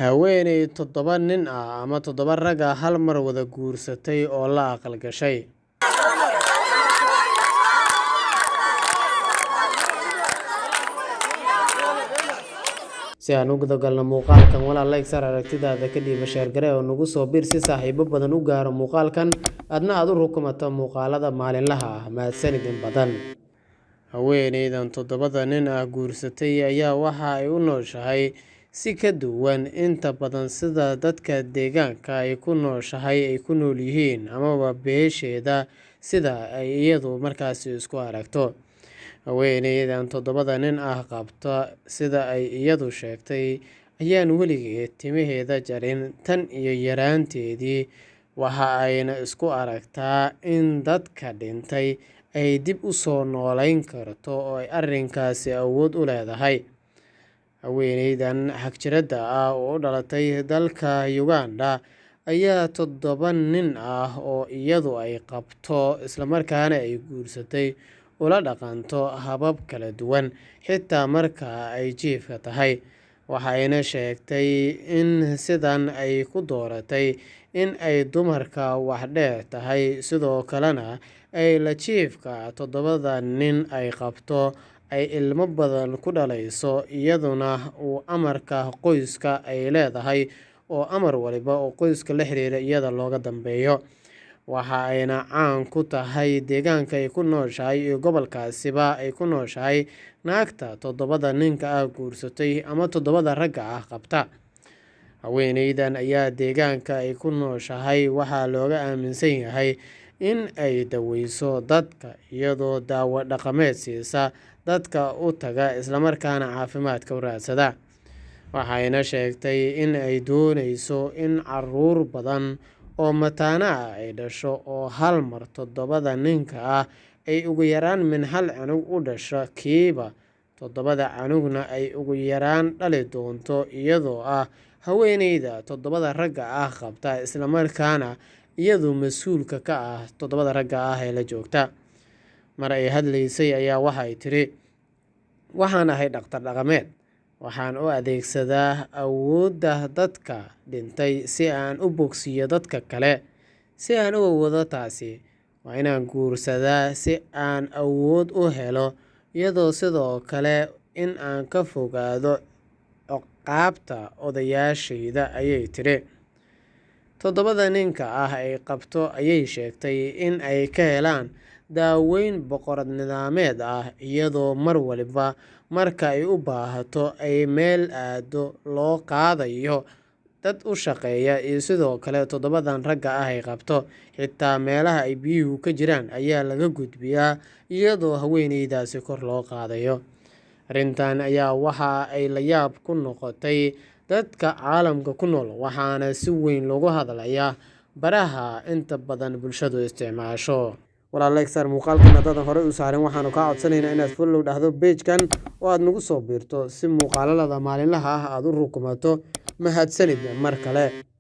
Haweeney 7 nin ah ama 7 rag ah hal mar wada guursatay oo la aqal gashay. Si aan u guda galno muuqaalkan, walaal like saar, aragtidaada ka dhiiba, share garee oo nagu soo biir si saaxiibo badan u gaaro muuqaalkan, adna aad u rukumato muuqaalada maalinlaha ah. Mahadsanid in badan. Haweeneydan 7 nin ah guursatay ayaa waxa ay u nooshahay si ka duwan inta badan sida dadka deegaanka ay ku nooshahay ay ku nool yihiin amaba beesheeda sida ay iyadu markaasi isku aragto. Haweeneydan 7 nin ah qabta, sida ay iyadu sheegtay, ayaan weligeed timaheeda jarin tan iyo yaraanteedii. Waxa ayna isku aragtaa in dadka dhintay ay dib u soo noolayn karto oo ay arrinkaasi awood u leedahay. Haweeneydan xagjirada ah oo u dhalatay dalka Uganda ayaa 7 nin ah oo iyadu ay qabto islamarkaana ay guursatay ula dhaqanto habab kala duwan xitaa marka ay jiifka tahay. Waxayna sheegtay in sidan ay ku dooratay in ay dumarka wax dheer tahay, sidoo kalena ay la jiifka 7 nin ay qabto ay ilmo badan ku dhalayso, iyaduna uu amarka qoyska ay leedahay oo amar waliba oo qoyska la xiriira iyada looga dambeeyo. Waxa ayna caan ku tahay deegaanka ay ku nooshahay iyo gobolkaasiba ay ku nooshahay naagta 7 ninka ah guursatay ama 7 ragga ah qabta. Haweeneydan ayaa deegaanka ay ku nooshahay waxaa looga aaminsan yahay in ay daweyso dadka iyadoo daawo dhaqameed siisa dadka u taga islamarkaana caafimaadka u raadsada. Waxayna sheegtay in ay dooneyso in caruur badan oo mataana ah ay dhasho oo hal mar 7 ninka ah ay ugu yaraan min hal canug u dhasho kiiba, 7 canugna ay ugu yaraan dhali doonto, iyadoo ah haweeneyda 7 ragga ah qabta islamarkaana iyadu mas-uulka ka ah 7 ragga ah ee la joogta. Mar ay hadlaysay ayaa waxay tiri, Waxaan ahay dhakhtar dhaqameed. Waxaan u adeegsadaa awoodda dadka dhintay si aan u bogsiiyo dadka kale. Si aan u awoodo taasi, waa inaan guursadaa si aan awood u helo, iyadoo sidoo kale in aan ka fogaado ciqaabta odayaashayda, ayay tiri. 7 ninka ah ay qabto ayay sheegtay in ay ka helaan daaweyn boqorad nidaameed ah, iyadoo mar waliba marka ay u baahato ay meel aado loo qaadayo dad u shaqeeya, iyo sidoo kale 7 ragga ah ay qabto. Xitaa meelaha ay biyuhu ka jiraan ayaa laga gudbiyaa iyadoo haweeneydaasi kor loo qaadayo. Arrintan ayaa waxa ay la yaab ku noqotay dadka caalamka ku nool, waxaana si weyn loogu hadlayaa baraha inta badan bulshadu isticmaasho. Walaal like saar muuqaalkan haddaadan horey u saarin. Waxaanu kaa codsanaynaa inaad follow dhahdo page-kan oo aad nagu soo biirto si muuqaalalada maalinlaha ah aad u rukumato. Mahadsanid mar kale.